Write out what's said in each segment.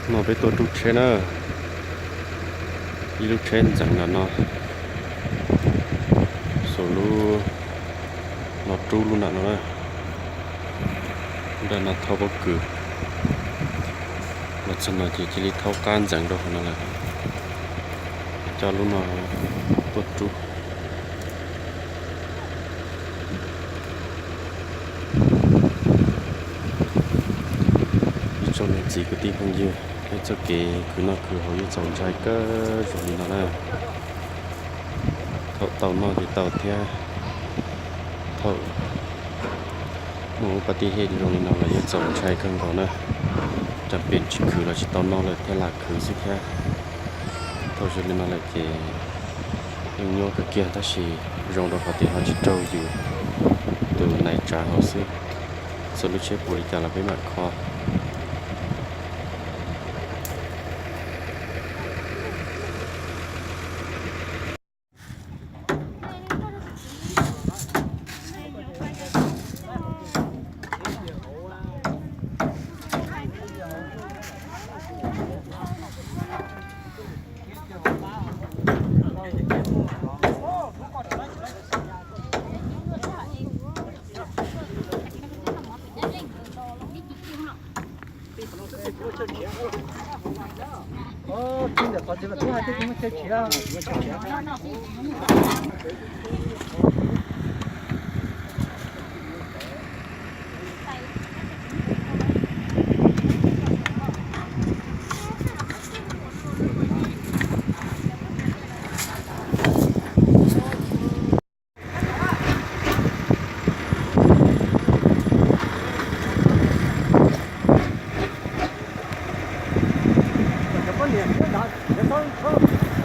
No peb tuaj rub tsheb na, ib lub tsheb ntxeev nram no, xuas lub no rub lub nram no na, nram no thauj pob kws, los txog no ces cia li thauj qab ntxeev rau hauv no lawm, coj lub no tuaj rub. Ib tsoom niam txiv kwv tij phooj ywg, peb txoj kev khwv noj khwv haus yeej txaus ntshai kawg zoo li no na. Thaum tau noj ces tau thiab, thaum muaj ub pas tij hej zoo li no los yeej txaus ntshai kawg nkaus na. Cam pem tsis khwv los tsis tau noj lawm thiaj lam khwv xwb thiab. Thaum zoo li no lawm ces yeej nyuaj kawg kiag tab sis zoo rau qhov tias ho tsis raug yus tus nais tsav hauv xwb. Txawm lub tsheb puas li cas los peb mam kho.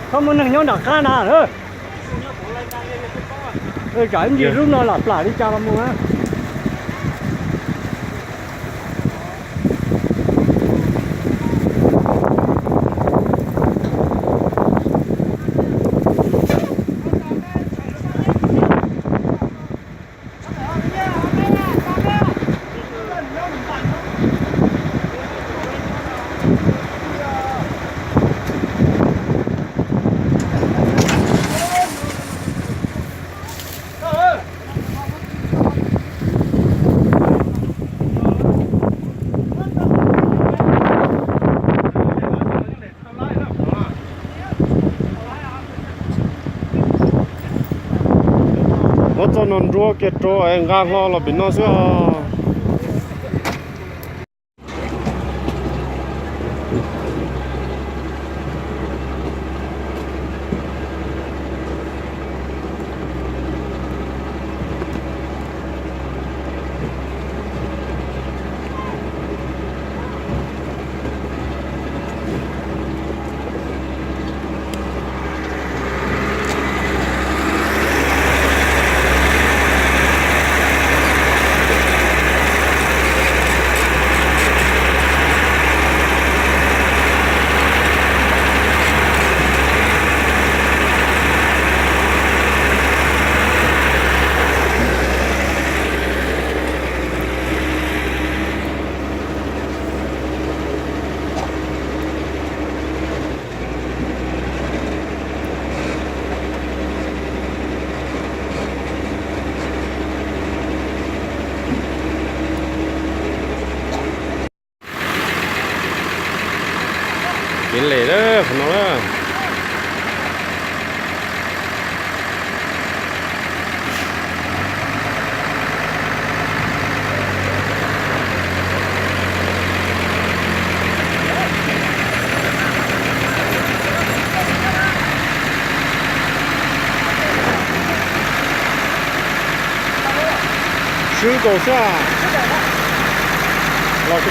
Txhob muaj neeg nyob nram qab na. Tsam ib ntsis lub no lam plam li cas los mus na. Muab txoj no nruab kiag rau es nqa hlo los pem no xwb os. Kev lem lawm qhov no na. Swb nkaus xwb, los